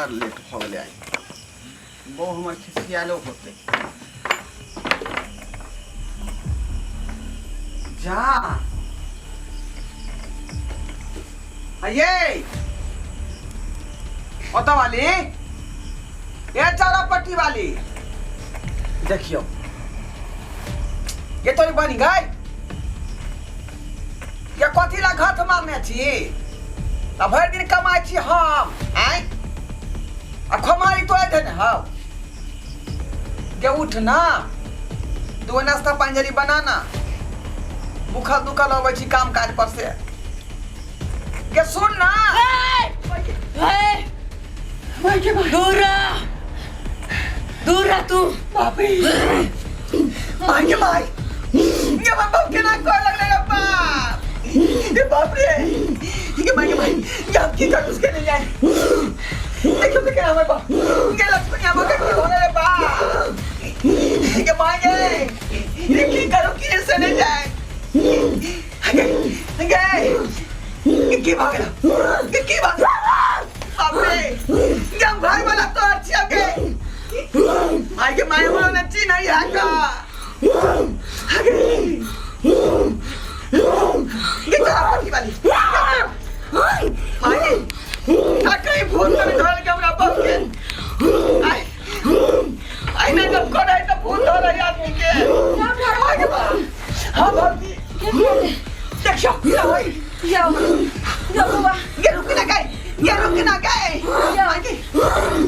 बड़ लेट भऽ गेलै आइ। बहु हमर खिसियालो होतै। जा अये ओतऽ वाली, ए चारा पट्टी वाली, देखियौ ये तोरी बनी गई। ये कथी ला घात मारने छी? आ भरि दिन कमाइ छी हम आँय, आ खोमारी तोड़ै दे ने। हौ गे, उठ ना, दू नाश्ता पानि जरी बना ना, भूखल दुखल अबै छी काम काज पर से। गे सुन ना। दूर रह, दूर रह तू। बाप रे, माय गे माय, ये हमर बाप केना कहऽ लगलै रे बाप रे बाप रे। ये माय गे माय, ये हम की करू उसके नहीं जाए। देखियो के केना हमर बाप गे लक्ष्मण यहाँ के की होले रे बाप ये माय गे, ये की करू की से नहीं जाए। गे गे, ये की भागल, ये की भागल? बाप रे, ये हम घर वाला तो अच्छी गे माय के my, हमरा नची नहीं है का। ये चला पट्टी वाली माय, आ कहीं भूत तो नहीं धरल के हमरा बाप के? आई आई ना जब करे तो भूत धर है आदमी के। माय के बाप, हाँ भौजी, देखियो की होई। यौ यौ बौआ। ये रुक ना गए, ये रुक ना गए। माय के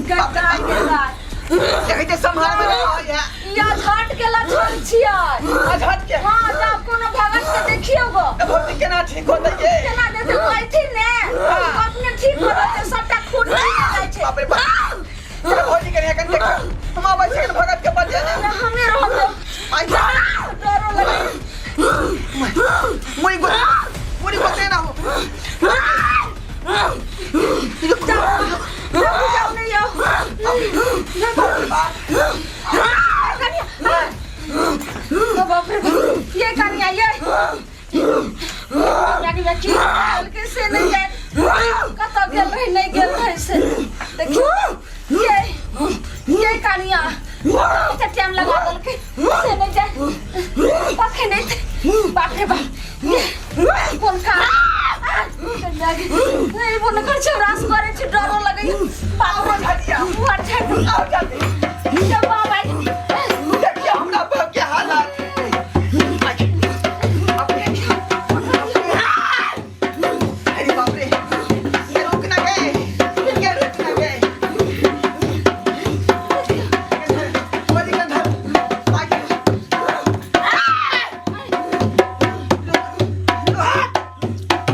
गद्दार गद्दार। देखै छै संभाल में रह है। या झट के लक्षण छियै। आ झट के? हाँ, जब कोनो भगत के देखियौ गो। ए भौजी, केना ठीक होतै ये? केना देते कहथिन ने, अपने ठीक हो जेतै, सबटा खून निकलि जाइ छै। बाप रे बाप, चलो भौजी, कनि एखन देखियौ, हम आबै छी एखन भगत के बजेने। ना हमे रहबै। माय, डरो लगै। मुड़ी गो, मुड़ी गोते ना हो। जाउ जाउ, नहि यौ। कनिया, बाप रे बाप, ये कनिया, ये कनिया की के से नहीं जाए, कतऽ गेल रहे नहीं गेल रहे से देखियौ। ये कनिया कते टाइम लगा देलकै से नहीं जाए। पखे नहीं थे, बाप रे बाप, ये कोन काम नहीं बोल कर छौरास करे छी, डरो लगै। बाप रे, झटिया। अच्छा। आओ जल्दी। जब बाबा। देखियौ हमरा बाप के हालत। अरे बाप रे, ये रुक ना गए, ये रुक ना गए। बोली के धर आगे।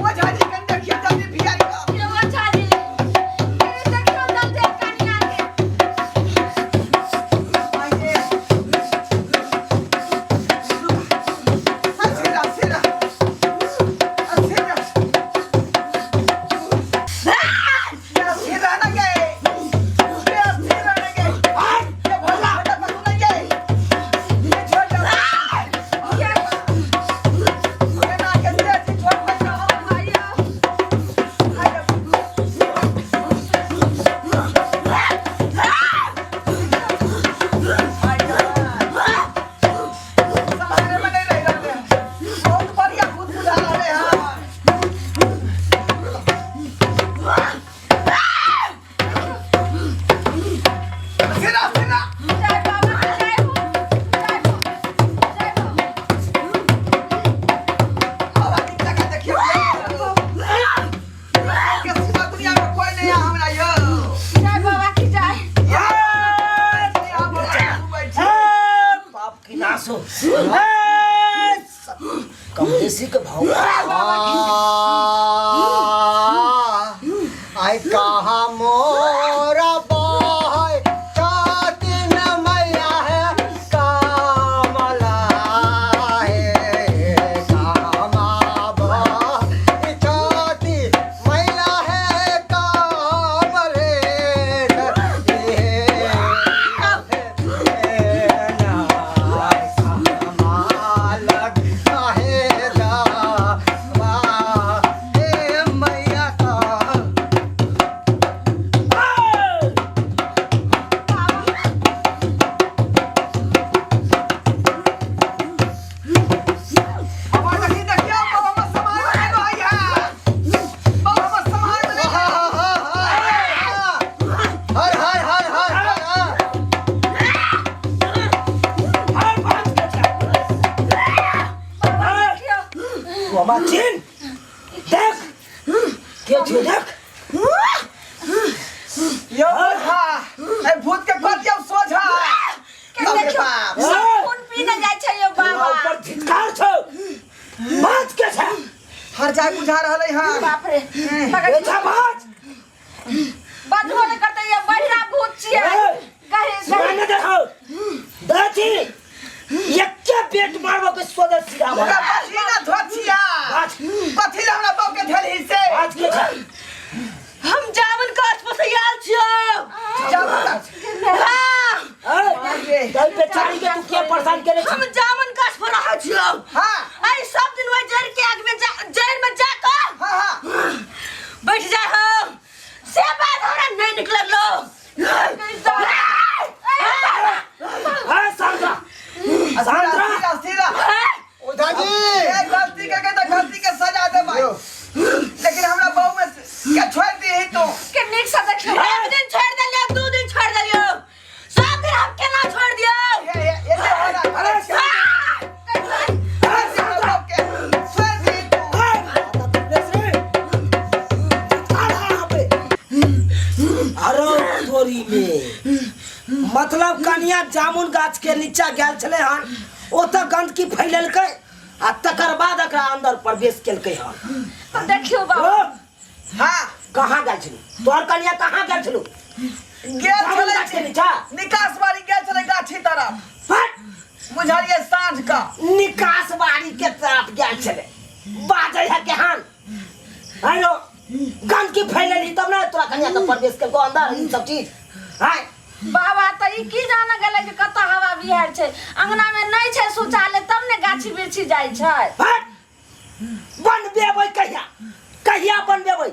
वो झाजी कन देखियो जल्दी भियाई का। यौ अच्छा जी, ए देखियौ जल्दी कनिया के। आगे सिरा सिरा सिरा सिरा ना गए, सिरा ना गए। ये भोला बेटा पसंद नहीं गए, ये छोड़ दो। ये ये ना के से छोड़ दो। भाइयो। संभाले में नहीं रह रहे हैं। बहुत बढ़िया भूत बुझा रहे हैं। सिरा सिरा। जय बाबा के जय हो, जय हो, जय हो। बाबा की जगह देखियो। के सिवा दुनिया में कोई नहीं है हमरा यो। जय बाबा की जय। यस, यहाँ पर बैठे। बाप की नाश हो, कम देसी के भाव। आई कहा मोरा बहै कातिन मैया है कामला हे, कामा बहै काति मैया है कामले हे, यौ ओझा, ए भूत के कह दियौ सोझा। के बाप रे देखियौ, बाप। सब खून पीने जाइ छै यौ तोरा बाबा। ऊपर धिक्कार छौ बाज के छै हर जाय बुझा रहलै हँ। बाप रे, मगर ओझा बाज। बजबो नहि करतै ये, बहिरा भूत छियै। ए, गहि सुनाई गहि नहि दै हौ देखी एके बेट मारबो के सोदर सीधा भऽ ओकरा पसीना धोचिया। बाज। कथी लए हमरा बाप के धेलही से? बाज के छै? हम जामुन गाछ पर से आयल छियौ। जामुन गाछ? हाँ। ए, दही बेचारी के तू के परेशान केने हम छी? जामुन गाछ पर रहै छियौ। हाँ। आई सब दिन वही जड़ के आग में जा, जड़ में जाकर हाँ हाँ बैठ जाए हम, से बात हमरा नहीं निकलल लो। ए, सांद्रा सांद्रा। सीधा सीधा। ओझा जी। ए, गलती करके तो गलती के सजा देबै, लेकिन हमरा बहू में के छोड़ दी तू। के नीक से देखियौ। एक दिन छोड़ देलियौ, दू दिन छोड़ देलियौ, सब दिन हम केना छोड़ दियौ? ये ये ये होना। अरे हमरा बाप के छोड़ दी तू। अरे तोरी में मतलब कनिया जामुन गाछ के नीचा गेल छलै हन, ओतऽ गंदगी फैलेलकै आ तकर बाद एकरा अंदर प्रवेश केलकै हन। तऽ देखियौ बाबा। ओ, हाँ। कहाँ गेल छलू? तोहर कनिया कहाँ गेल छलू? गेल जामुन छलै गाछ के नीचा? निकास बारी गेल छलै गाछी तरफ। हट! बुझलियै साँझ का। निकास बारी के तरफ गेल छलै, बाजै है केहन। हेलो, गंदगी फैलेली तब ने तोरा कनिया के प्रवेश केलको अंदर ई सब चीज। हाय बाबा, तऽ ई की जाने गेलै जे कतऽ हवा बिहाड़ि छै? अंगना में नहि छै शौचालय, तब ने गाछी बिरछी जाइ छै। हट! बनबेबै कहिया कहिया बनबेबै?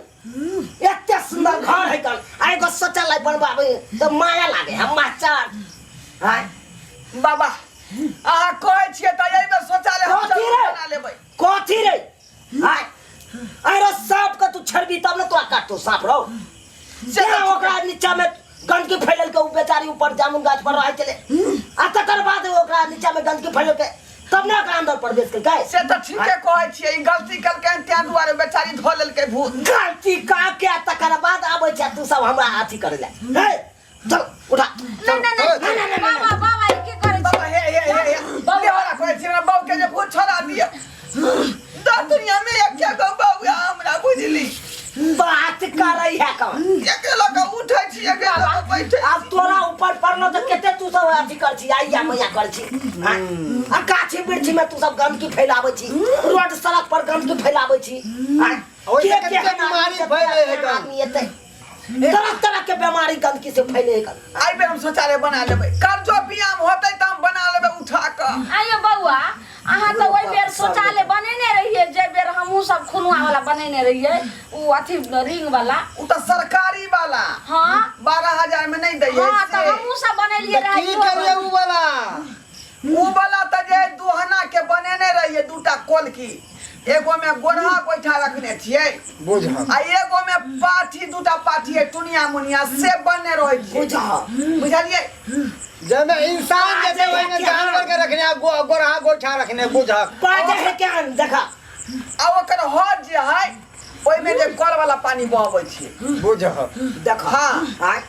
एते सुंदर घर है कल, आ एगो शौचालय बनबाबै तऽ माया लागे हम मास्टर। हाय बाबा, अहाँ कहै छियै तऽ एहि बेर शौचालय हम कथी जरूर रे? बना लेबै। कथी रे? हाय, अरे सांप के तू छड़बी तब ने तोरा काटतो सांप रौ। से से ओकरा नीचा में गंदगी फैलल के, उ बेचारी ऊपर जामुन गाछ पर रहै छलै आ तकर बाद ओकरा नीचा में गंदगी फैलल के तब ने ओकरा अंदर प्रवेश केलकै। से तऽ ठीके कहै छियै, ई गलती केलकै हन, ताहि दुआरे बेचारी धो लेलकै भूत। गलती का के तकर बाद आबै छै तू सब हमरा अथी करै लए। हे चल उठा। नहि नहि नहि, नहीं, बाबा बाबा, ई की करै बाबा छी? हे हे हे हे, देवरा कहै छी हमरा बाबू के जे भूत छोड़ा दिअ। दस दुनिया में एक गो बउआ हमरा, बुझली? बात करै है कौन? एके लऽ कऽ उठै छी, एके लऽ कऽ बैठै। आब तोरा ऊपर पड़लो तऽ कते तू सब अथी कर छी, आइया मैया कर छी। हाँ? आ गाछी वृक्षी में तू सब गंदगी फैलाबै छी, रोड सड़क पर गंदगी फैलाबै छी। हाँ? ओहिसँ के कते केहन आदमी बीमारी छै, फैलै है केहन गन। आदमी एतै, तरह तरह के बीमारी गंदगी से फैले है गन। एहि बेर हम शौचालय बना लेबै। कर्जो बियाम होतै तऽ हम बना लेबै उठा कऽ। आइयो बौआ, अहाँ तऽ ओहि बेर शौचालय बनेने रहियै, जे बेर हमहूँ सब खुनुआ वाला बनेने रहियै, उ अथी रिंग वाला। ओ तऽ सरकारी वाला। हाँ। 12,000 में नहि दैयै। हाँ, तऽ से। हमहूँ सब बनेलियै तऽ रहै। की करियै उ वाला? उ वाला तऽ जे दुहना के बनेने रहियै दूटा कोलकी, एगो में गोरहा गोइठा रखने छियै बुझल। आ एगो में पाठी, दूटा पाठी है टुनिया मुनिया से बनने रहै छियै। बुझल। बुझलियै? जाहिमे इंसान जेतै ओहिमे जानवर के रखने आ गोरहा गोइठा रखने, बुझक। बाजै है केहन देखा। आ ओकर हर जे है ओहिमे जे कल वाला पानी बहबै छियै। बुझक। देख। हाँ। आय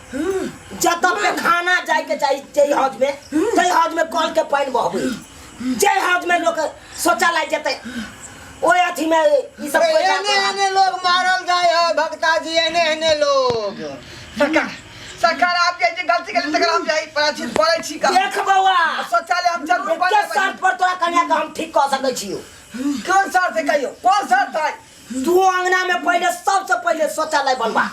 जतऽ पेखाना जायके चाही जाहि हौज में, ताहि हौज में कल के पानि बहबै, जाहि हौज में लोक शौचालय जेतै ओहि अथी में ई सब कोइ एने एने लोग मारल जाय है भक्ता जी, एने एने लोग। सरकार सरकार, आप जे गलती केली तकर हम जाई प्रायश्चित करै छी का। देख बौआ, शौचालय हम जरूर एके बनेबै। शर्त पर तोरा कन्या के हम ठीक कऽ सकै छियौ। कोन शर्त है कहियो? कोन शर्त है? तू अंगना में पहले सबसे पहले शौचालय बनवा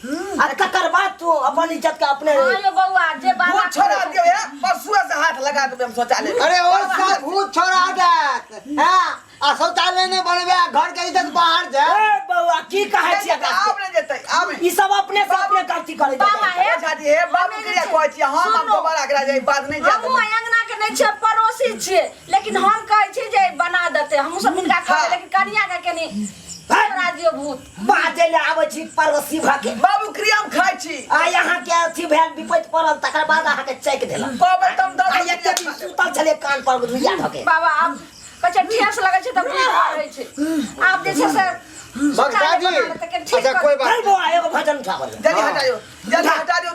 आ तकर बाद तू अपन इज्जत के अपने। हाँ यो बौआ, जे बाबा भूत छोड़ा दियो हे, परसुआ से हाथ लगा देबै हम शौचालय में। अरे ओ सब भूत छोड़ा देत हैं आ शौचालय नहीं बनबे आ घर के इज्जत बाहर जाए। ए बौआ, की कहै छी एकरा? आब नहि जेतै, आब ई सब अपने से अपने गलती करै बाबा छै। हे। ओझा जी, हे बाबू क्रिया कहै छी हम सुनू। दोबारा एकरा जे बात नहि जाय हमहूँ देबै। अंगना के नहि छियै, पड़ोसी छियै, लेकिन हम कहै छी जे बना देतै, हमहूँ सब हिनका कहबै, हाँ। लेकिन कनिया के कनी छोड़ा दियौ भूत। बाजै लए आबै छी पड़ोसी भऽ के। बाबू क्रिया हम खाइ छी। आ यहाँ के अथी भेल विपैत पड़ल तकर बाद अहाँके चैक देलक। कहबै तऽ हम दस आ एते दिन सुतल छलै कान पर रुइया धऽ के। बाबा, आब कहै छै ठेस लगै छै तऽ बुझि रहै छै, आब जे छै से भक्ता जी, शौचालय बना लेतै, कनी ठीक अच्छा कर कोई बात चल बौआ, एगो भजन उठाबऽ। जल्दी हटा दियौ, जल्दी हटा दियौ।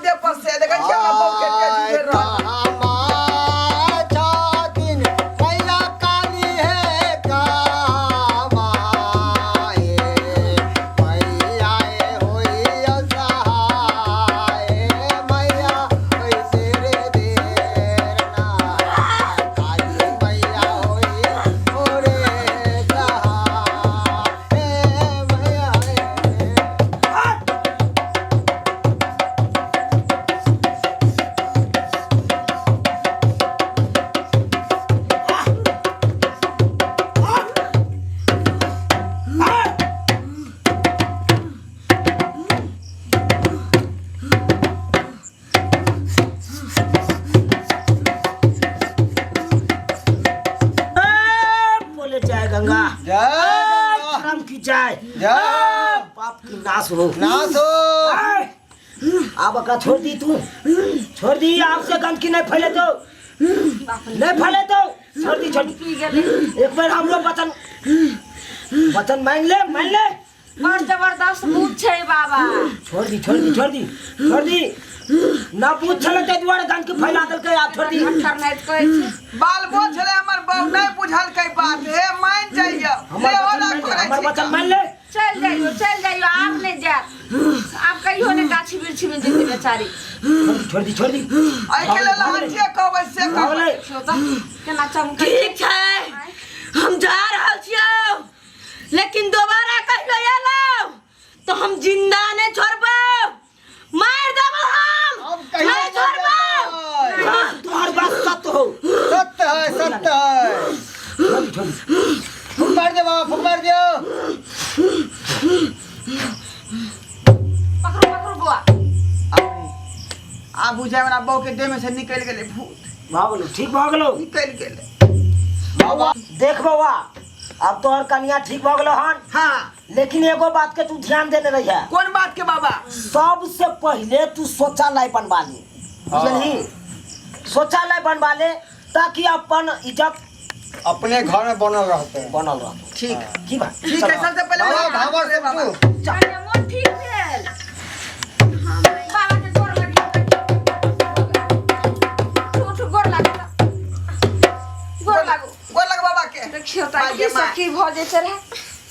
जाय। जाय। पाप की नाश हो। नाश हो। आय! आब एकरा छोड़ दी, तू छोड़ दी। आब से गंदगी नहीं फैले तो, नहीं फैले तो छोड़ दी, छोड़ दी। पी गेलै। एक बार हमरो वचन, वचन मान ले, मान ले। बड़ जबरदस्त भूत छै बाबा। छोड़ दी, छोड़ दी, छोड़ दी, छोड़ दी ना। पूछ छलै ताहि दुआरे गंदगी फैला देलकै। आब छोड़ दी। खतरनाक कहै छै। बाल बोझ छलै हमर बहू, नहि बुझलकै बात। हे, मान जाइए। हमर ले वचन ओना मान ले, करै हमर छी। वचन मान ले। चलि जाइयो, चलि जाइयो, आब नहि जायत। आब कहियो नहि गाछी वृक्षी मे जेतै बेचारी। छोड़ दी, छोड़ दी, छोड़ दी। एहिके लेल अहाँ जे कहबै से भऽ कहबै। गेलै। देखियौ तऽ केना चमकै। ठीक छै, हम जा रहल छियौ, लेकिन दोबारा कहियो एलौ तो हम जिंदा नहीं छोड़बौ, मार देबौ हम। अब कहियो नहीं छोड़बौ। नहीं। तोहर बात सत्य हो। सत्य है, सत्य है। छोड़ दी, छोड़ दी। फूक मार दे बाबा, फूक मार दियो। पकड़ू, पकड़ू बौआ। आब बुझाय हमरा बहू के देह में से निकलि गेलै भूत। भऽ गेलौ, ठीक भऽ गेलौ। निकलि गेलै। बाबा। देख बौआ, अब तोहर कनिया ठीक भऽ गेलौ हन। हाँ। लेकिन एगो बात के तू ध्यान देने रही है। कोन बात के बाबा? सबसे पहले तू शौचालय बनवा ले, बुझलही? शौचालय बनवा ले ताकि अपन इज्जत अपने घर में बनल रहते हैं। बनल रहतो। ठीक। की बात? ठीक है, सबसे पहले बाबा वही काम भाबर करे से बाबा। तू कनिया मोन ठीक भेल? बाबा के गोर लागी। उठू, उठू, गोर लागू, गोर लागू। गोर लग बाबा के। देखियौ तऽ माय की गे माय। सब की भऽ जेतै रहै।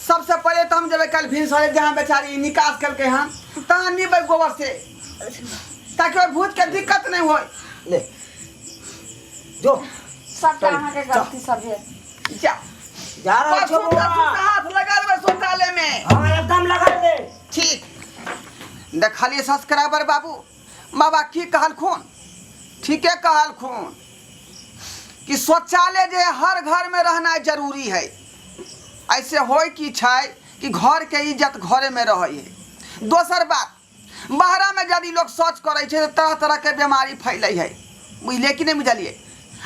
सबसे पहले तो हम जेबै कल भिनसरे, जहाँ बेचारी निकास कलकै हन तहाँ नीबै गोबर से, ताकि ओहि भूत के दिक्कत नहीं होय। ले जो। सबटा अहाँके गलती सब भेल। जा। जा रहल छौ परसू बौआ। तरसू से हाथ लगा देबै शौचालय में। हाँ, एकदम लगा दे। ठीक। देखलिए सब्सक्राइबर बाबू, बाबा की कहलखुन? ठीके कहलखुन कि शौचालय जे हर घर में रहना जरूरी है। ऐसे होय की छै कि घर के इज्जत घरे में रहै है। दोसर बात, बाहरा में यदि लोग शौच करै छै तऽ तरह तरह के बीमारी फैलै है, बुझलिए कि नहि बुझलिए?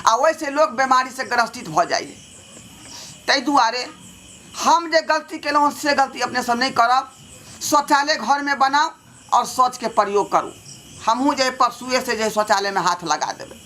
आ ओहिसे लोग बीमारी से ग्रस्तित भऽ जाइ है। ताहि दुआरे हम जे गलती केलहुँ से गलती अपने सब नहि करब। शौचालय घरमे बनाउ आओर शौचके प्रयोग करू। हमहूँ जे परसुएसँ जे शौचालयमे हाथ लगा देबै।